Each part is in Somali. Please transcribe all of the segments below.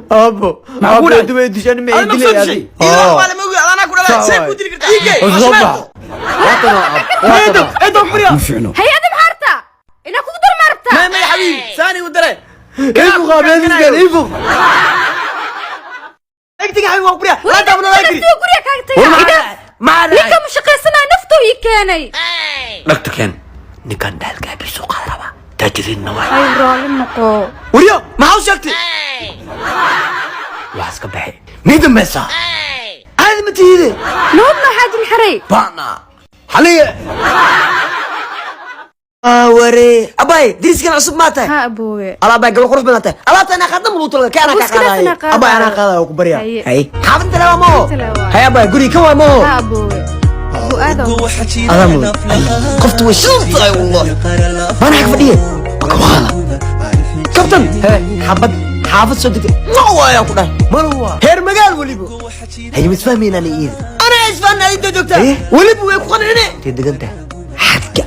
Aabo. Maxaa ku dhacay? Dumay dishan ma Adiga ma soo dishay? Idan waa la mogi anaa ku dhalay see ku dili kartaa iige. Soo bax. Waatana aabo. Eedo, eedo, furiya. Ma fiicno. Hay-ada maxaa rabtaa? Inaa kugu dar ma rabtaa? Ma ma xabiibi saani u dare. Ifuq abeediskan ifuq. Egtiga xabiibi waan furiya. La daabna la giri. Naftuu guriga kaaga tagaa. Maxaa dhacay? Ninka ma shaqaysanaya, naftuu ii keenay. Dhagta keen. Ninkan dhaalkaa bir soo qaad rabaa. Taajiriinna waa. Ay, raalli noqo. Wariyo, maxaa u sheegtay? Waa iska baxay. Mii dambaysaa. Caadi ma tihide. Nabad ma xaajin xaray? Baana. Xaliye. Ware abay, diriskan cusub maa tahay? Ha, aboowe. Alaabay gabal qurux badan tahay. Alaabta anaa qaadna mulu talaga ka anaa ka Buskilad qaadayo. anaa qaadayo. Abay, anaa qaadayo ku barya. Haye. Hay, xaafadda lewa moo. Inta le waay. Hay abay, guriga kan waa moo. Ha, aboowe. Abuu aadam. Adaa mudan. Qoftu way shidan tahay wallahi. Maana xag fadhiye bakawaada kabtan. He xabad xaafad soo degtay ma waaya ku dhahay. Mar waa. Heer magaal weliba. Haye, ma isfahmaynaa ni iida. Anaa isfahanaa inta joogtaa. Eh? Weliba way ku qancine. Intee degan tahay? Xagga.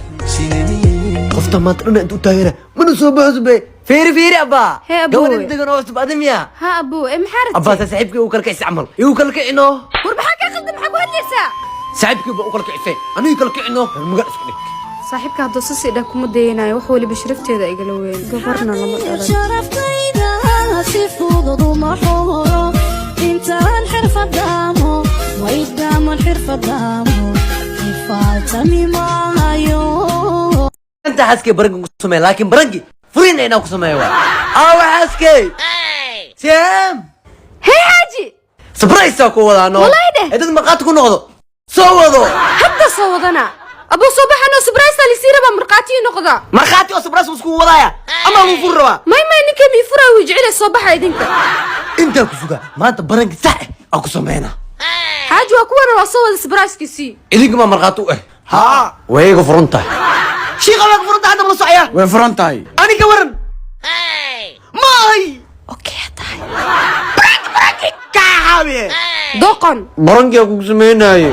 Qofta maanta dhan intuu taagana mana soo baxo be. Fiiri fiiri abbaa. Hee, aboowe. Gabadhan degan oo cusub adimiya. Ha, aboowe, ee maxaa Abbaa rabtay? saaxiibkii uu kala kicis camal. Igu kala kicino. War maxaa kaa qaldan? Maxaa ku hadlaysaa? Saaxiibkii baa u kala kicisay. Aniga kala kicino. Reer magaal iska dhig. Saaxiibka hadduu sasi dhah kuma dayanayo. Wax waliba sharafteeda igala weyn, gabarna lama dhalan. Sharaftayda si fudud uma xoro intaan xirfadaamo waydaaman xirfadaamo ifaaltami maayo. Inta xaaskay barangi ku sameeya, laakiin barangi furiin inaan ku sameeyo waa. Aawa xaaskay. Sam. Hee xaaji. Surprise ku wadaano. Wallahi dheh. Ee dad markhaati ku noqdo. Soo wado. Hadda soo wadana abuu, soo baxano. Surprise lisii rabaa, markhaati noqda. Markhaati oo surprise isku wadaaya ama wuu furi rabaa? May may, ninka mii furaa, wuu jecel. Soo baxa idinka. Intaa ku sugaa maanta barangi sax ah aan ku sameynaa. Xaaji, waa kuwana, waa soo wada surprise-kiisii. Idinka ma markhaati u ah? Haa. Way iga furan tahay. Shiiqa way ku furanta hadda, ma la socyaa? Way furan tahay. Aniga waran maay. Okay tahay. Kaa xaabiye. Doqon. Barangi aan kugu sameynaaye.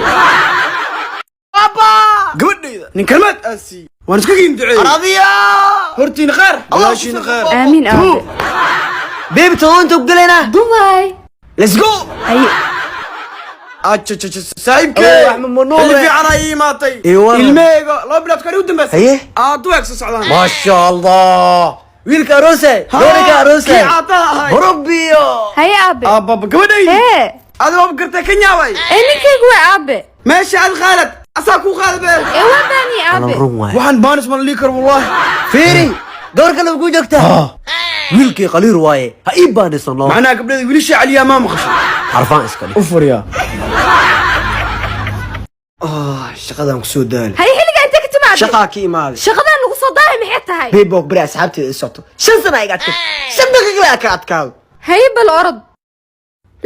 Abba. Gabadhayda nin kalmaad aa siiyey, waan isku kiin duceeyey. Radiya. Hortiina khair, gadaashiina khair. Aamiin aabe. Baby, todoba inta ku galaynaa. Dubai. Let's go. Haye. Ajajaja, saaxiibkey. Oh, Axmed Manuure. Xilli fiican ay ii imaatay. Iyo waran. Ilmahayga 2 bilood kale u dambaysay. Haye. Aa, duweeg soo socdaan. Maasha Allah. Wiilka aroosay. Gabadha aroosay. Kii caataha ahay. Rabbiyo. Haye aabe. Aababa, gabadhaydi. Hee. Adi waaba gartay, kan yaabay. Ee ninkaygu waa aabe. Meesha aad qaalad asaa kuu qaada be. Ee waa baani aabe. Run waay. Waxaan baanis ma la dhigi karo wallahi. Fiiri. Gabar kale ku joogtaa. Wiilkii qaliir waaye. Ha ii baanisano. Macnaha gabdhada wiilasha caliyaa maa maqashay? Xarfaan iska dhig. U furiyaa. Shaqadan ku soo daali. Haye, xilliga intee ka timaade? Shaqaa ka imaaday. Shaqadan lagu soo daahay maxay tahay? Baby, oo bari asxaabteeda i socoto 5 sana iga adkay, 5 daqiiqa la ka adkaado. Haye, bal orod,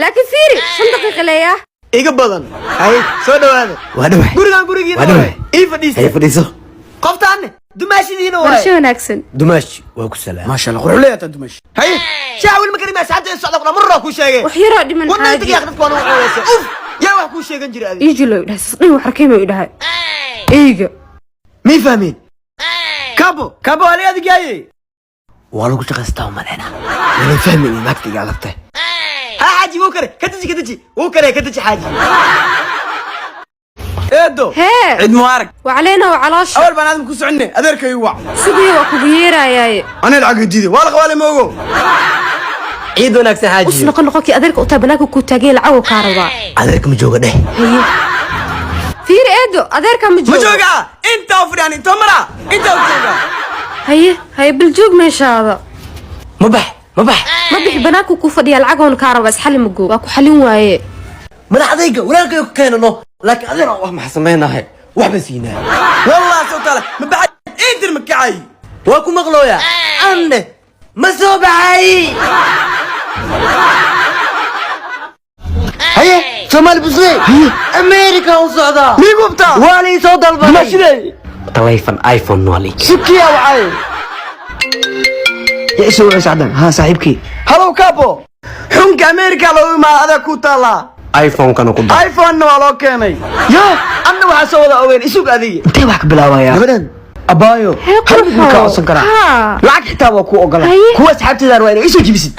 laakiin fiiri, 5 daqiiqa leeyaa. Iga badan. Hay, soo dhawaada. Waa dhawahay. Gurigan gurigiina Waa dhawahay. waay. Ii fadhiista. Haye, fadhiiso. Qoftaanne dumaashidiina waay. Barasho wanaagsan. Dumaash waa ku salaam. Maasha Allah, qurux leeyahay dumash. Hay, shaac weli ma karin, asxaabteeda socda kula marraa kuu sheegay. Wax yaroo dhiman. Wadna xaaji inta yaa dadka waa nagu ceebaysa. Uf, yaa wax kuu sheegan jira adiga? Ii jilo dhahay, sasdhin wax arkay ma dhahay eyga. Mii fahmeen? Kabo kabo ali adigaaye. Waa lagu shaqaystaa malena. Wala fahmin naagta iga adagtahay. Ha xaaji, wuu kare, ka deji, ka deji, wuu kare, ka deji xaaji. Eedo. Hee. Ciid mubaarak. Wacaleena waa caloosha. Awal baan aadam ku soconne, adeerkay wac. Sugaya, waa kugu yeerayaaye. Anaa lacag diiday, waa la qabaale ma ogo. Ciid wanaagsan Us xaaji. Noqon noqonkii adeerka u taa banaanka kuu taagay, lacag kaa rabaa. Adeerka ma jooga dheh. Haye, fiiri eedo, adeerka ma Ma joogo. joogaa? Intaa u fadhiyaan, intoo mara intaa u joogaa. Haye haye, bal joog meeshaada. Ma bax, ma bax. Ma bixi, banaanka kuu fadhiya, lacagoon kaa rabaa. Isxalli mago, waa ku xalin waaye. Madax adayga walaalkay ku keenano, laakiin adeer wax maxaa samaynahay? Wax baan siinaa. Wallah soo taala ma baxay, intir ma kacay. Waa ku maqlooya anne ma soo baxay. Haye, Soomaali busley, America u socdaa. Migubta. Waa la ii soo dalbaday. Dumaashiday. Taleefan iPhone waa la ii Sukiya wacay. Yaa isoo wacay sacdan? Ha, saaxiibkii. Halow kabo, xunka America loogu imaada adaa ku taallaa. iPhone-kana ku dar. iPhone-na waa loo keenay. Yo, anna waxaa soo wada ogeyn. Isug adiga intee wax ka bilaabayaa gabadhan? Abaayo, Hee, hal mid ma kaa qurxow. codsan karaa? Haa. Lacag xitaa waa kuu ogola. Haye. Kuwa asxaabteedaan waa inay isoo jibisid.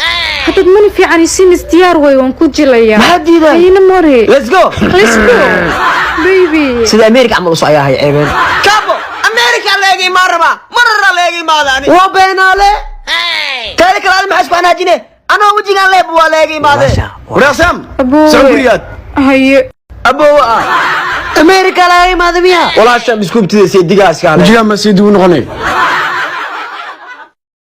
Haddaad mani fiican isinis, diyaar way, waan ku jilayaa. Maxaa diiday? Hayna mori. Let's go. Let's go, baby. Sida America camal usoo ayaa hay ceebeen. Kabo America leega imaan rabaa, marara leega imaada ani. Waa beenaale. Taada kale, adi maxaa isku anaajine? Anoo wejigaan leeb waa leega imaade. Waraasam. Aboowe. Soo gurigaad. Haye. Aboowe ah. America laga imaada miya? Walaasha miskuubtida seedigaa iskaale. Wejigaa ma sii dib u noqonay?